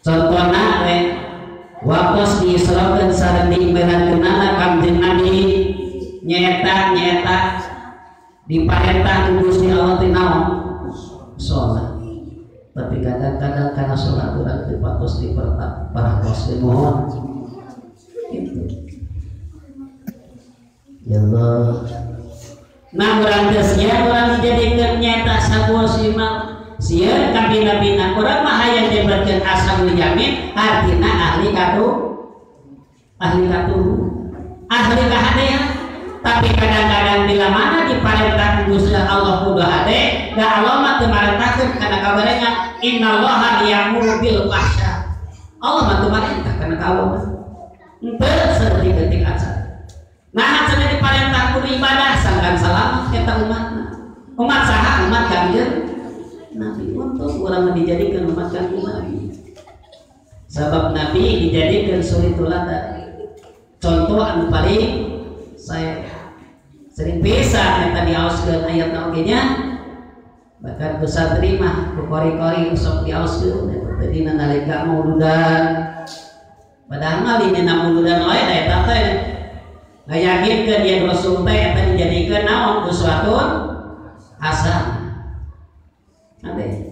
Contohna we waktu diisrokeun sareng diibaratkeunana Kangjeng Nabi nyaeta nyaeta diparentah ku Gusti Allah teh naon? Salat. Tapi kadang-kadang karena salat urang teu patos dipertaros mohon. Gitu. Ya Allah. Nah urang teh sia urang dijadikeun nyaeta sabuah simal sieun kabina-bina urang mah hayang diberkeun ashabul yamin artina ahli katu ahli katu ahli kahadean. Tapi kadang-kadang bila mana diparentah Gusti Allah kudu hade da Allah mah teu marentahkeun kana kabarengan innallaha ya'muru bil fahsya. Allah mah teu marentah kana ka Allah henteu saeutik-eutik acan. Nah cenah diparentah kudu ibadah sangkan salamet eta umatna. Umat saha? Umat Kangjeng Nabi. Untung urang mah dijadikeun umat Kangjeng Nabi. Sabab Nabi dijadikeun suri tuladan. Contoh anu paling saya sering bisa eta diaoskeun ayatna oge nya. Bahkan ku santri mah ku kori-kori sok diaoskeun eta teh dina nalika mauludan. Padahal mah dina mauludan wae da eta teh ngayakinkeun yen Rasul teh eta dijadikeun naon uswatun hasanah. Ade.